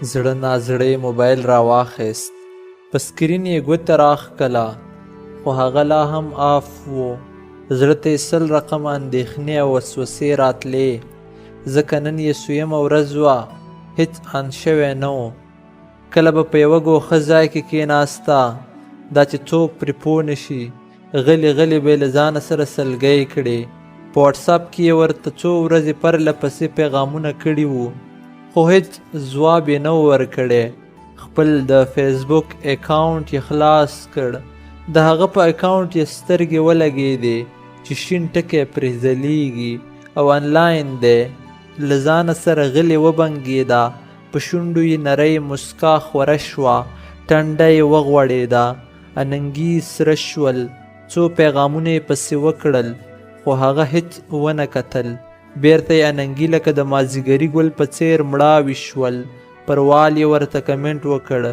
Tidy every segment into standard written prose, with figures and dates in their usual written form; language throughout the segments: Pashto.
زړه نازړه یې موبایل راواخیست، په سکرین یې ګوته راښکله، خو هغه لا هم آف و. زړه ته یې سل رقمه اندېښنې او وسوسې راتلې، ځکه نن یې څویمه ورځ وه، هېڅ آن شوی نه و. کله به په یوه ګوښه ځای کې کېناسته، دا چې څوک پرې پوه نه شي، غلي غلي به یې له ځانه سره سلګۍ کړې. په واټساپ کې یې ورته څو ورځې پرله پسې پیغامونه کړي وو، خو هېڅ ځواب یې نه و ورکړی. خپل د فیسبوک اکاونټ یې خلاص کړ، د هغه په اکاونټ یې سترګې ولګېدې چې شین ټکی پرې ځلېږي او انلاین دی. له ځانه سره غلې وبنګېده، په شونډو یې نرۍ موسکا خوره شوه، ټنډه یې وغوړېده، اننګي یې سره شول، څو پیغامونه یې پسې وکړل، خو هغه هېڅ ونه کتل. بېرته یې اننګي لکه د مازیګري ګل په څېر مړاوي شول. پر وال یې ورته کمنټ وکړ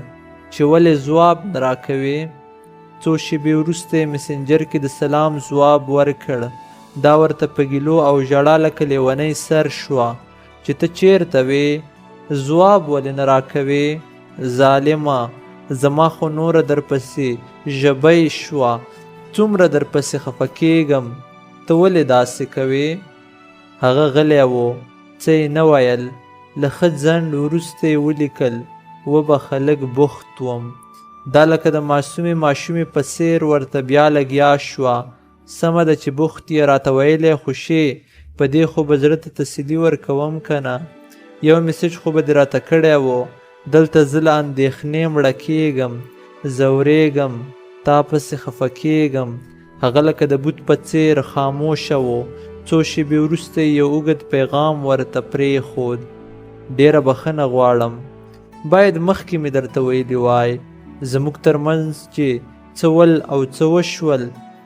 چې ولې ځواب نه راکوې؟ څو شېبې وروسته یې مسنجر کې د سلام ځواب ورکړ. دا ورته په ګیلو او ژړا لکه لیونۍ سر شوه چې ته چېرته وې؟ ځواب ولې نه راکوې؟ ظالمه! زما خو نوره درپسې ژبۍ شوه، څومره درپسې خفه کېږم، ته ولې داسې کوې؟ هغه غلی و، څه یې نه ویل. له ښه ځنډ وروسته یې ولیکل، وبخښه لږ بوخت وم. دا لکه د معصومې ماشومې په څېر ورته بیا لګیا شوه، سمه ده چې بوخت یې راته ویلی خو شې، په دې خو به زړه ته تسلي ورکوم کنه. یو مسج خو به دې راته کړی و، دلته زه له اندېښنې مړه کېږم، ځورېږم، تا پسې خفه کېږم. هغه لکه د بت په څېر خاموشه و، څو شېبې وروسته یې یو اوږد پیغام ورته پرېښود، ډېره بښنه غواړم، باید مخکې مې درته ویلي وای، زموږ تر منځ چې څه ول او څه وشول،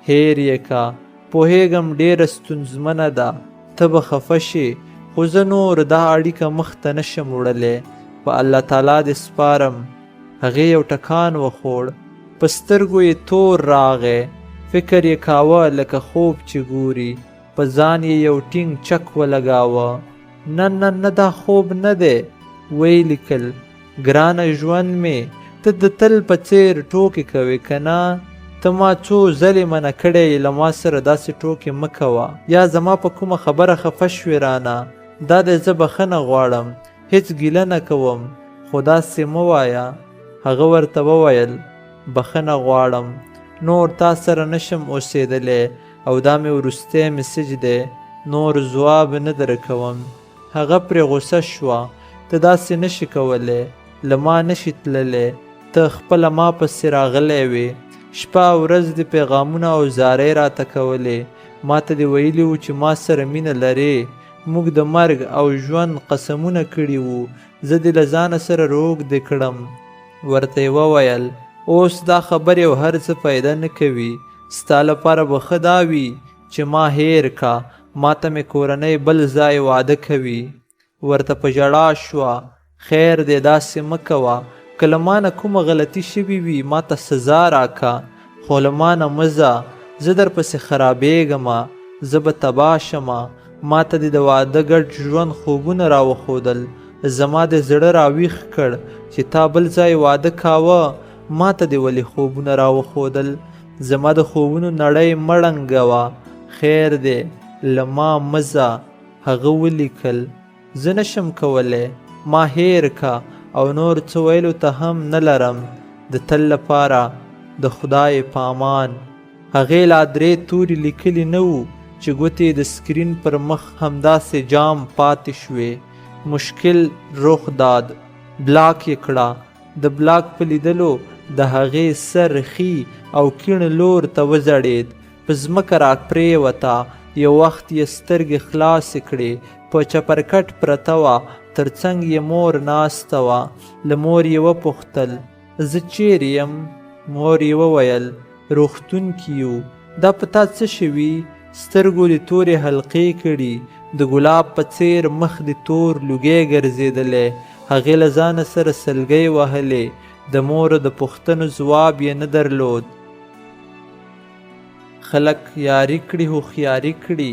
هېر یې که. پوهېږم ډېره ستونزمنه ده، ته به خفه شې، خو زه نور دا اړیکه مخ ته نه شم وړلی. په الله تعالی دې سپارم. هغې یو ټکان وخوړ، په سترګو یې تور راغی، فکر یې کاوه لکه خوب چې ګوري، په ځان یې یو ټینګ چک ولګاوه، نه نه نه دا خوب نه دی. ویې لیکل، ګرانه ژوند مې، ته د تل په څېر ټوکې کوې که نه؟ ته ما څو ځلې منع کړی یې له ما سره داسې ټوکې مه کوه، یا زما په کومه خبره خفه شوې رانه، دا دی زه بښنه غواړم، هېڅ ګیله نه کوم، خو داسې مه وایه. هغه ورته وویل، بښنه غواړم، نور تا سره نه شم اوسېدلی او دا مې وروستی مسج دی، نور ځواب نه درکوم. هغه پرې غوسه شوه، ته داسې نه شې کولی، له ما نه شې تللی، ته خپله ما پسې راغلی وې، شپه او ورځ دې پیغامونه او زارۍ راته کولې، ماته دې ویلي وو چې ما سره مینه لرې، موږ د مرګ او ژوند قسمونه کړي وو، زه دې له ځانه سره روږدې کړم. ورته یې وویل، اوس دا خبرې او هر څه فایده نه کوي، ستا لپاره به ښه دا وي چې ما هېر کا، ماته مې کورنۍ بل ځای واده کوي. ورته په ژړا شوه، خیر دی داسې مه کوه، که له مانه کومه غلطي شوې وي ماته سزا راکه، خو له مانه مه ځه، زه درپسې خرابېږمه، زه به تباه شمه، ماته دې د واده ګډ ژوند خوبونه راوښودل، زما دې زړه راویښ کړ چې تا بل ځای واده کاوه، ماته دې ولې خوبونه راوښودل، زما د خوبونو نړۍ مه ړنګوه، خیر دی له ما مه ځه. هغه ولیکل، زه نه شم کولی، ما هېر که او نور څه ویلو ته هم نه لرم، د تل لپاره د خدای پامان. هغې لا درې توري لیکلي نه وو چې ګوتې یې د سکرین پر مخ همداسې جام پاتې شوې. مشکل رخ داد. بلاک یې کړه. د بلاک په لیدلو د هغې سر ښي او کیڼ لور ته وځړېد. په ځمکه راپرېوته، یو وخت یې سترګې خلاصې کړې، په چپرکټ پرته وه، تر څنګ یې مور ناسته وه، له مور یې وپوښتل، زه چېرې یم؟ مور یې وویل، روغتون کې یو، دا په تا څه شوي؟ سترګو دې تورې حلقې کړي، د ګلاب په څېر مخ دې تور لوګی ګرځېدلی. هغې له ځانه سره سلګۍ وهلې، د مور د پوښتنو ځواب یې نه درلود. خلک یاري کړي هوښیاري کړي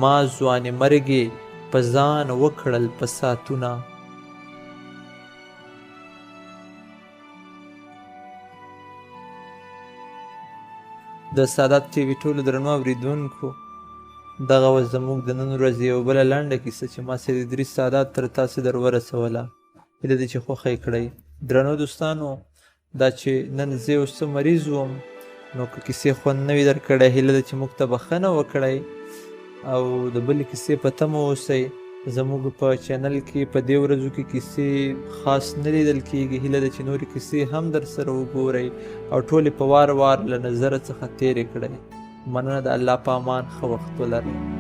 ما ځوانیمرګې په ځان وکړل پساتونه. د سادات ټي وي ټولو درنو اورېدونکو، دغه وه زموږ د نن ورځې یوه بله لنډه کیسه چې ما سید ادریس سادات تر تاسې در ورسوله. هیله ده چې خوښه یې کړئ. درنو دوستانو، دا چې نن زه یو څه مریض وم، نو که کیسې خوند نه وي درکړی، هیله ده چې موږ ته بخښنه وکړئ او د بلې کیسې په تمه اوسئ. زموږ په چینل کې په دې ورځو کې کیسې خاص نه لیدل کیږي. هیله ده چې نورې کیسې هم در سره وګورئ او ټولې په وار وار له نظره څخه تیرې کړئ. مننه، د الله په امان، ښه وخت ولرئ.